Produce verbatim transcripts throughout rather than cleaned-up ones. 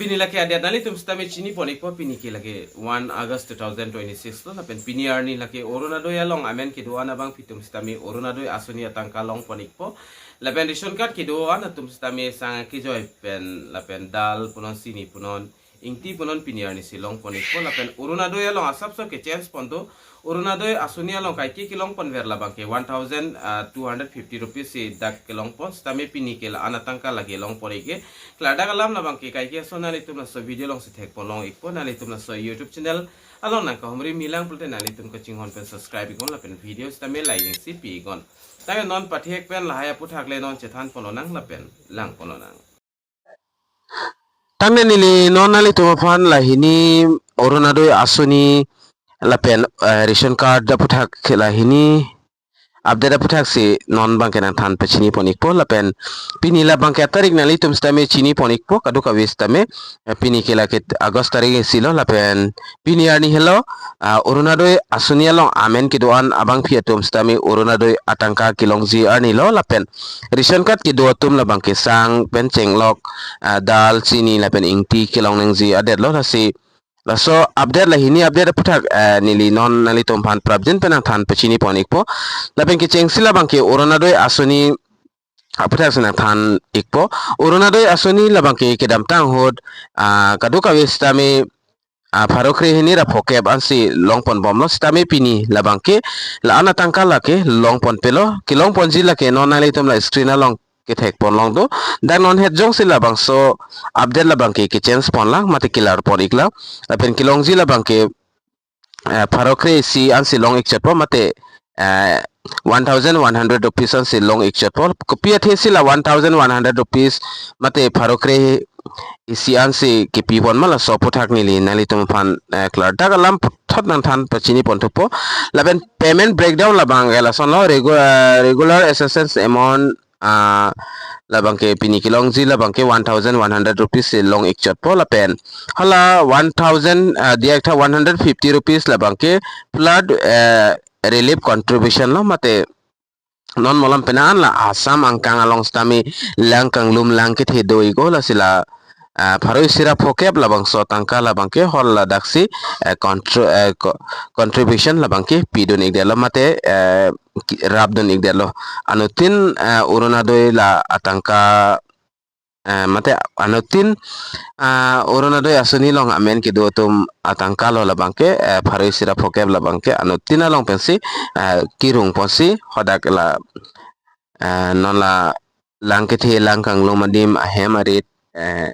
Pini lake adet nanglitum sitame chini pon ikpo, pini ke lake one August two thousand twenty-six lo, lapen pini arni lake Orunodoi along amen kedo-an abangpi atum sitame Orunodoi asoni atangka long pon ikpo. Lapen ration card kedo-an atum sitame sang akejoi pen lapen dal punon, sini punon, ingti punon pini arni si long pon ikpo. Lapen Orunodoi along asapso ke-change pon do. Orunodoi asoni along kaike kelong pon ver labang ke one thousand two hundred fifty rupees si dak kelong pon, sitame pini ke la-an atangka lake long pon ik ke. Klardak alam labang ke kaike ason nanglitum laso video along si thek pon long ikpo. Nanglitum laso YouTube channel along nangkahumri milang pulote nanglitum kachinghon pen subscribe iknon lapen video sitame like si pi iknon. Tame non pathek pen lahai aphuthak le non chethan pon lonang lapen lang pon lonang. Tangte neli non nanglitum aphan lahini Orunodoi asoni lapen, eh, ration card aphuthak lahini update aphuthak si non abangke nangthan pachini pon ikpo, lapen pini labang ke atarik nanglitum sitame chini pon ikpo, kadokave sitame, eh, pini ke lake August tarik isi lo, lapen pini arni helo, ah, Orunodoi asoni along amen kedo-an abangpi atum sitame Orunodoi atangka kelongji arni lo, lapen ration card kedo atum labang ke sang pen chenglok, ah, dal, sini lapen ingti kelong nangji adet lo. Lasi laso update lahini update aphuthak, ah, neli non nanglitum aphan prapjin pen nangthan pachini pon ikpo. Lapen kechengsi labang ke Orunodoi asoni aphuthak si nangthan ikpo. Orunodoi asoni labang ke kedamtang ahut, ah, kadokave sitame, ah, pharo kre hini ra phokep ansi long pon bomlo, sitame pini labang ke la-an atangka lake long pon pelo. Kelong ponji lake non nanglitum la screen along kethek pon long do. Dak non het jongsi labangso update labang ke ke-change pon lang mate kelar pon ik lang. Lapen kelongji labang ke, eh, pharo kre isi ansi long ik chotpo mate, eh, one thousand one hundred rupees ansi long ik chotpo. Kopi athe si la one thousand one hundred rupees mate pharo kre isi ansi kepi pon ma, laso aphuthak neli nanglitum aphan, eh, klardak alam puthot nangthan pachini pon thupo. Lapen payment breakdown labang ke lason lo, regu-, eh, regular assistance amount, ah, labang ke pini kelongji labang ke one thousand one hundred rupees si long ik chotpo, lapen hala one thousand, ah, diak tha one hundred fifty rupees labang ke flood, eh, relief contribution lo mate non malom penang an la Assam angkang along sitame lang kanglum lang kethe do ik o, lasi la, ah, pharo isi ra phokep labangso atangka labang ke hol ladak si, eh, contri-, eh, co-, contribution labang ke pidun ik detlo mate, eh, ki-, rapdun ik detlo. Anuttin, eh, Orunodoi la atangka, eh, mate anuttin, ah, Orunodoi asoni along amen kedo atum atangka lo labang ke, eh, pharo isi ra phokep labang ke anuttin along pensi, eh, kirung ponsi hadak la, eh, non la lang kethe lang kanglum adim ahem arit, eh,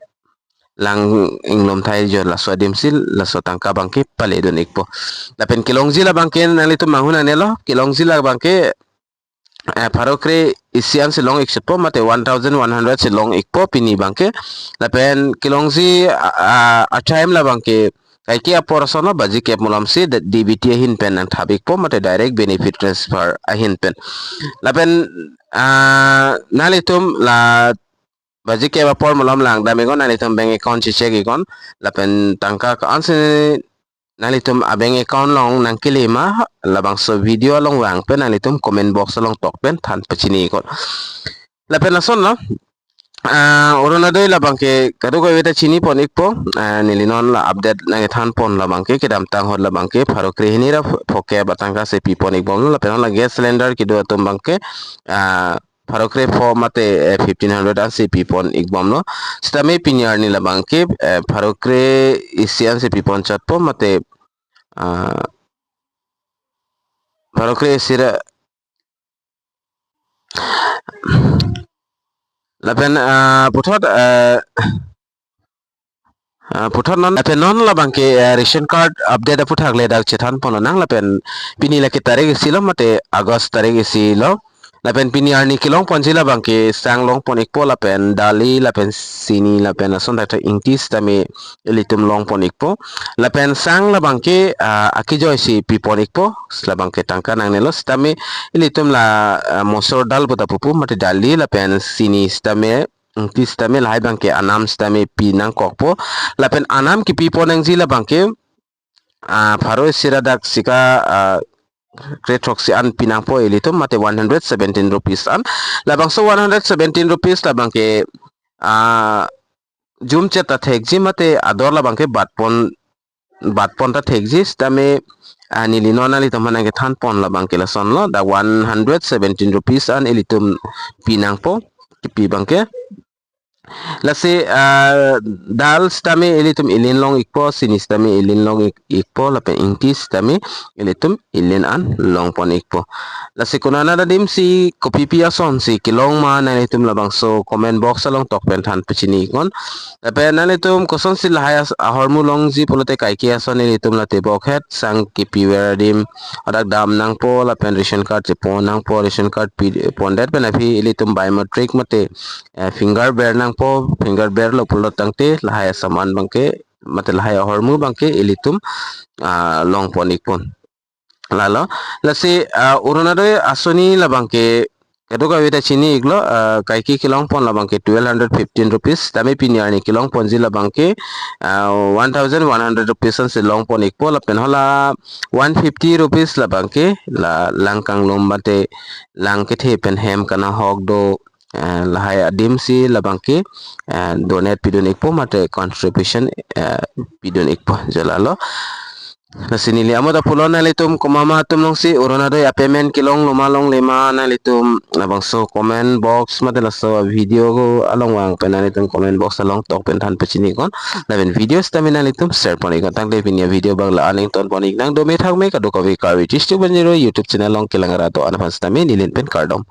lang inglum thai jo laso adim si laso atangka abang ke paledun ikpo. Lapen kelongji labang ke nanglitum manghun anelo, kelongji labang ke, eh, pharo kre isi ansi long ik chotpo mate one thousand one hundred si long ikpo pini abang ke. Lapen kelongji, ah, ah, a-time labang ke kaike apor ason lo, baji kep malom si D-, D B T ahin pen nangthap ikpo mate direct benefit transfer ahin pen. Lapen, ah, nanglitum la baji kep apor malom langdam iknon, nanglitum bank account si check iknon, lapen tangka ko-ansi nanglitum a-bank account along nangkele ma, labangso video along vang pen nanglitum comment box along tok pen than pachini iknon. Lapen lason lo, ah, Orunodoi labang ke kadokave ta chini pon ikpo, ah, neli non la update nangthan pon labang ke kedamtang ahut labang ke pharo kre hini ra pho-, phokep atangka si pi pon ik bomlo, lapen la gas cylinder kedo atum abang ke, ah, pharo kre pho mate, eh, fifteen hundred ansi pi pon ik bomlo. Sitame pini arni labang ke, eh, pharo kre isi ansi pi pon chotpo mate, ah, pharo kre isi ra, lapen, ah, puthot, eh, ah, puthot non, lapen non labang ke, eh, ration card update aphuthak le dak chethan pon lonang, lapen pini lake tarik isi lo mate August tarik isi lo. Lapen pini arni kelong ponji labang ke sang long pon ikpo, lapen dali, lapen sini, lapen lason dak ingti sitame ilitum long pon ikpo. Lapen sang labang ke, ah, akejoi si pi pon ikpo, labang ke tangka nangnelo sitame ilitum la, ah, mosor dal puta pupu mate dali lapen sini sitame, ingti sitame lahai abang ke anam sitame pi nangkokpo. Lapen anam kepi pon nangji labang ke, ah, pharo isi ra dak sika, ah, kre throksi an pi nangpo ilitum mate one hundred seventeen rupees an. Labangso one hundred seventeen rupees labang ke, ah, jumchet ta thekji mate ador labangke batpon, batpon ta thekji sitame, ah, neli non nanglitum aphan nangkethanpon labangke lasonlo, dak one hundred seventeen rupees an ilitum pinangpo, kipi abangke. Lasi, ah, dal sitame ilitum ilin long ikpo, sini sitame ilin long ik-, ikpo, lapen ingti sitame ilitum ilin an longpon ikpo. Lasi konat adim si kopipi asonsi kelong ma nanglitum labangso comment box along tok pen than pachini iknon. Lapen nanglitum kosonsi lahai as-, ahormu longji pulote kaike ason ilitum la tebokhet, sang kipiver adim, hadak dam nangpo, lapen ration card chepon nangpo, ration card pi-, pondet pen aphi ilitum biometric mate, eh, finger ber nangpo, finger berlo pulo tangte lahai asaman abangke, mate lahai ahormu abangke ilitum, ah, longpon ikpon. Lalo, lasi, ah, Orunodoi asoni labangke kadokave ta chini iklo, ah, kaike kelongpon labangke twelve hundred fifteen rupees, tame pini arni kelongponji labangke, ah, one thousand one hundred rupees ansi longpon ikpo, lapen hala one fifty rupees labangke la lang kanglum mate lang kethe pen hem kanahok do, eh, lahai adim si labangke, eh, donate pidun ikpo mate contribution, eh, pidun ikpo, jo lalo. Lasi neli amo ta pulo, nanglitum komat atum alongsi Orunodoi a-payment kelonglo ma longle ma nanglitum labangso comment box mate laso video along vang pen nanglitum comment box along tok pen than pachini iknon. Lapen video sitame nanglitum share pon iknon. Tangte pini avideo abang la-an ingtonpon ik nang, dome thakme, kadokave Karbi Three sixty one zero YouTube channel along kelang ra do-an aphan sitame, neli pen kardom.